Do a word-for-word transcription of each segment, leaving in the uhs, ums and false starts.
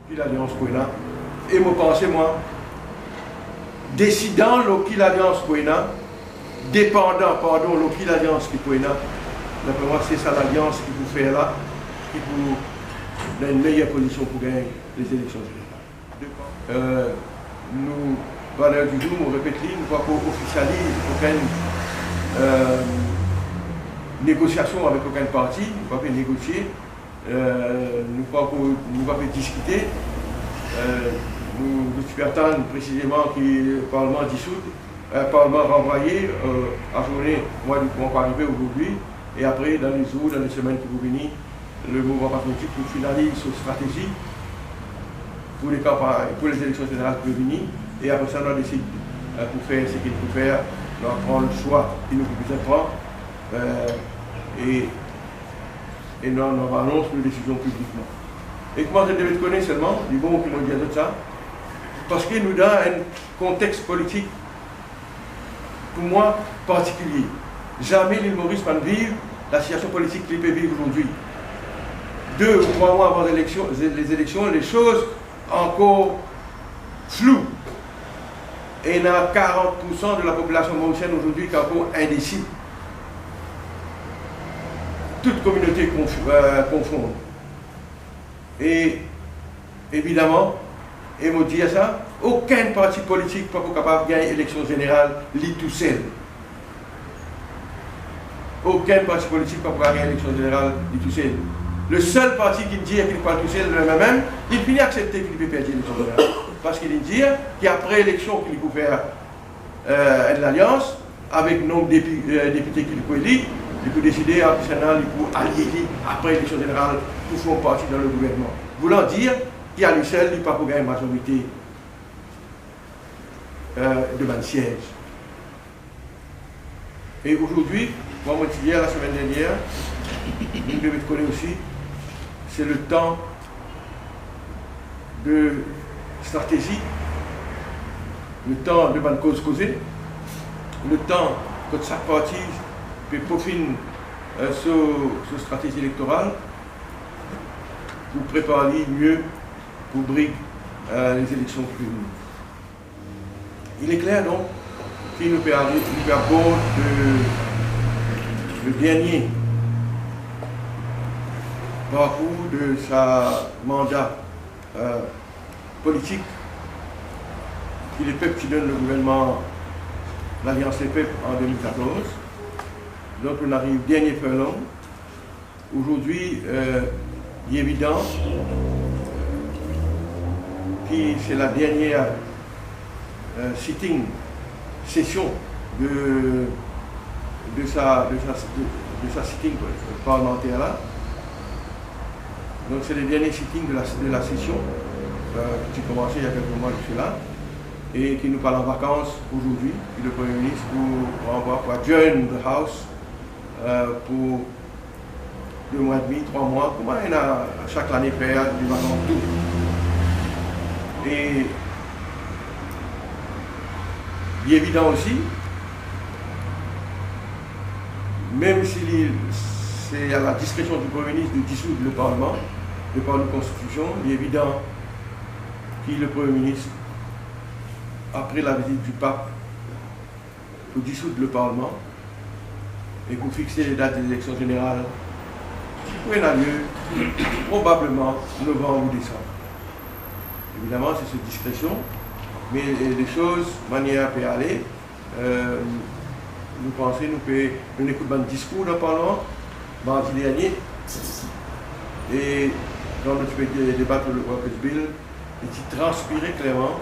Ki lalians pou ena? E mo panse, mwa, desidan lor ki lalians pou ena, depandan, pardon, lor ki lalians ki pou ena, dapre mwa, se sa lalians ki pou fer la, ki pou dan enn meyer pozision pou gagn lezileksion zeneral. Euh, nou, valer di zour, mo repet li, nou pa pou ofisializ okenn, euh, negosiasion avek okenn parti, nou pa pe negosie, euh, nou pa pou, nou pa pe diskite, euh, nou, nou ti pe atann presizeman ki parlman disoud, euh, parlman ranvwaye, euh, azourne, mwa di, mwa pou arive azordi, e apre, dan lezour, dan lesemenn ki pou vini, le mouvman patriotik pou finaliz so stratezi pou lekanpagn, pou lezileksion zeneral ki pou vini, e apre sa, nou a desid, euh, pou fer seki nou pou fer, nou a pran le swa ki nou pou bizin pran, euh, e, e nou, nou a anons nou desizion piblikman. E kouma zot devret kone selman, li bon ki mo dir zot sa, parski nou dan enn kontex politik, pou mwa, partikilie. Zame Lil Moris pa'nn viv lasitiasion politik ki li pe viv azordi. De ou trwa mwa avan zeleksion, ze-, lezileksion, lesoz ankor flou. Ena karant poursan de lapopilasion morisienn azordi ki ankor indesi. Tou kominote konf-, euh, konfonn. E, evidaman, e mo dir sa, okenn parti politik pa pou kapav gagn eleksion zeneral li tousel. Okenn parti politik pa pou gagn eleksion zeneral li tousel. Lesel parti ki dir ki li pou al tousel, li mem, li fini aksepte ki li pe perdi eleksion zeneral. Parski li dir ki apre eleksion ki li pou fer, euh, enn lalians avek nonb depi-, euh, depite ki li pou eli, li pou deside, apre sa, li pou alie li apre eleksion zeneral pou form parti dan le gouvernman. Voulant dir ki a li sel, li pa pou gagn mazorite, euh, de bann siez. E azordi, mwa, mo ti dir lasemenn dernier, nou devret kone osi, se letan de stratezi, letan de bann koz-koze, letan kot sak parti pe pofinn, euh, so, so stratezi elektoral pou prepar li mie pou brig, euh, lezileksion ki pe vini. Il est clair donc ki nou pe ariv, nou pe abord le, le dernier parkour de sa manda, euh, politik ki lepep ti donn le gouvernman Lalians Lepep an de mil katorz. Donk, nou ariv dernier furlong. Azordi, euh, li evidan ki se la dernier, euh, sitting, sesion de, de sa, de sa, de, de sa sitting parlemanter la. Donk, se le dernier sitting de la, de la sesion, euh, ki ti koumanse il y a quelques mois de cela, e ki nou pe al an vakans azordi, ki le Premie Minis pou ranvwa, pou adjourn the House, euh, pou de mwa edmi, trwa mwa, kouma ena sak lane fer, li vakans tou. E li evidan osi, mem si li, se a la diskresion di Premie Minis de disoud le Parleman, de par nou Konstitision, li evidan ki le Premie Minis, apre la vizit di Pap, pou disoud le Parleman e pou fixe le dat de lezileksion zeneral ki pou ena lie probableman novanm ou desanm. Evidaman, se sou diskresion, me, eh, lesoz, manier pe ale, eh, nou panse nou pe, nou ekout bann diskour dan Parleman mardi dernie, e kan nou ti pe de-, debat lor le Workers Bill, li ti transpire klerman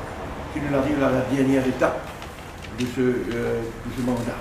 ki nou ariv a la dernier etap de se, euh, de se manda.